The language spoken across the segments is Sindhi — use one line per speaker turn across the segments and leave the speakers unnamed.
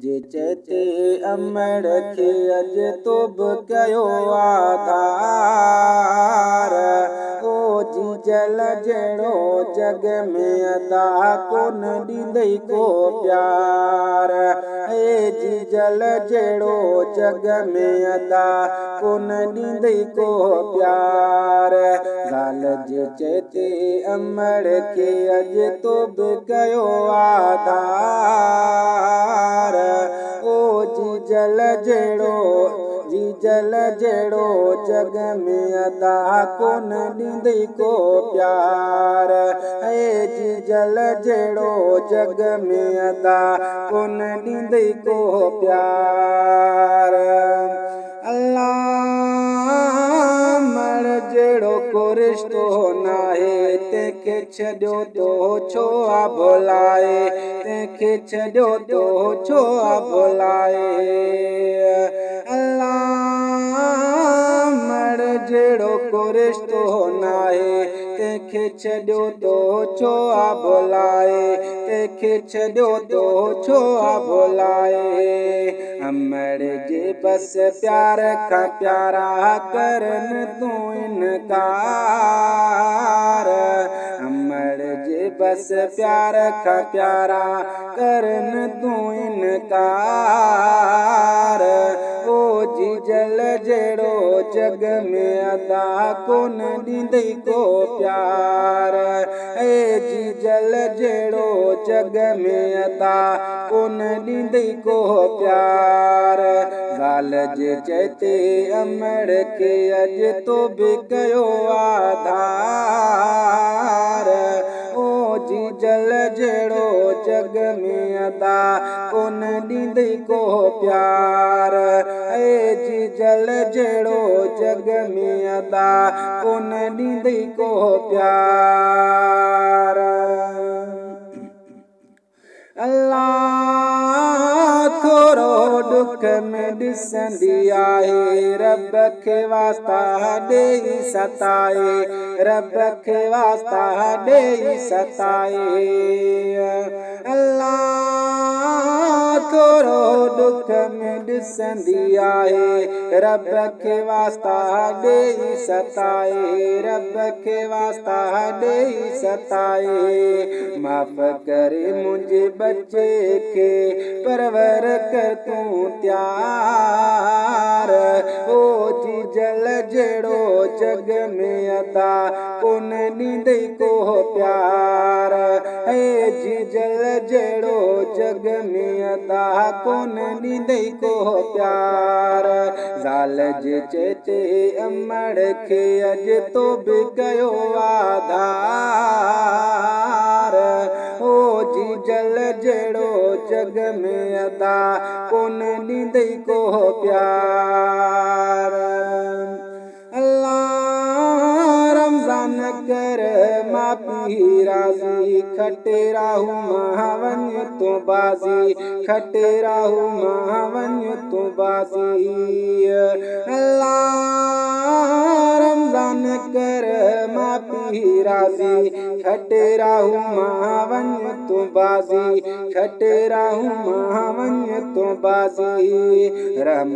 جي چئي امڙ کي اڄ تو به ڪيو آڌار. او جيجل جهڙو جڳ ۾ ادا ڪونه ڏيندئي ڪو پيار. اي جيجل جهڙو جڳ ۾ ادا ڪونه ڏيندئي ڪو پيار. زال جي چئي امڙ کي اڄ تو به ڪيو آڌار. او جيجل جهڙو، جيجل جهڙو جڳ ۾ ادا ڪونه ڏيندئي ڪو پيار. اي جيجل جهڙو جڳ ۾ ادا ڪونه ڏيندئي ڪو پيار. الله مڙ جهڙو ڪو رشتو ناهي، تنهن کي ڇڏيو تو ڇو آ ڀلائي؟ تنهن کي ڇڏيو تو ڇو آ ڀلائي؟ الله مڙ جهڙو ڪو رشتو ناهي، تنهن کي ڇڏيو تو ڇو آ ڀلائي؟ تنهن کي ڇڏيو تو ڇو آ ڀلائي؟ امڙ جي بس پيار کان پيارا ڪرن تون انڪار. امڙ جي بس پيار کان پيارا ڪرن تون انڪار. او جيجل جهڙو جڳ ۾ ادا ڪونه ڏيندئي ڪو پيار. اي جيجل جهڙو جڳ ۾ ادا ڪونه ڏيندئي ڪو پيار. زال جي چئي امڙ کي اڄ تو به ڪيو آڌار. او جيجل جهڙو جڳ ۾ ادا ڪونه ڏيندئي ڪو پيار. اي جيجل جهڙو جڳ ۾ ادا ڪونه ڏيندئي ڪو پيار. الله ٿورو ڏک ۾ ڏسندي آهي، رب کي واسطا ڏيئي ستائي، رب کي واسطا ڏيئي ستائي. الله ٿورو ڏک ۾ ڏسندي آهي، رب کي واسطا ڏيئي ستائي، رب کي واسطا ڏيئي ستائي. معاف ڪري منهنجي بچي کي پرور ڪر تون تيار. او جيجل جهڙو جڳ ۾ ادا ڪونه ڏيندئي ڪو پيار. اي جيجل جهڙو جڳ ۾ ادا ڪونه ڏيندئي ڪو پيار. زال جي چئي امڙ کي اڄ تو به ڪيو آڌار. او جيجل جهڙو جڳ ۾ ادا ڪونه ڏيندئي ڪو پيار. الله رمضان ڪر ماءُ پيءُ راضي، کٽي راهو مان وڃ تون بازي، کٽي راهو مان وڃ تون بازي. الله رمضان ڪر ماءُ پيءُ راضي، کٽي راهو مان وڃ تون بازي، کٽي راهو مان وڃ تون بازي. رحم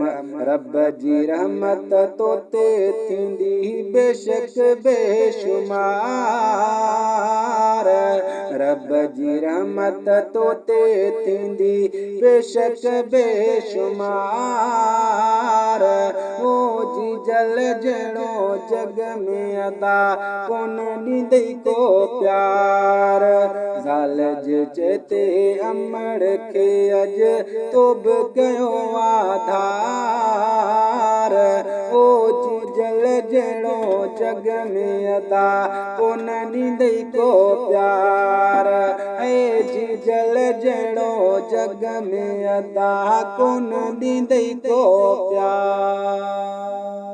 رب جي رحمت تو تي ٿيندي بيشڪ بيشمار. رب جي رحمت تو تي ٿيندي بيشڪ بيشمار. او جيجل جهڙو جڳ ۾ ادا ڪونه ڏيندئي ڪو پيار. زال جي چئي امڙ کي اڄ تو به ڪيو آڌار. او جيجل جهڙو جڳ ۾ ادا ڪونه ڏيندئي ڪو پيار. اي جيجل جهڙو جڳ ۾ ادا ڪونه ڏيندئي ڪو پيار.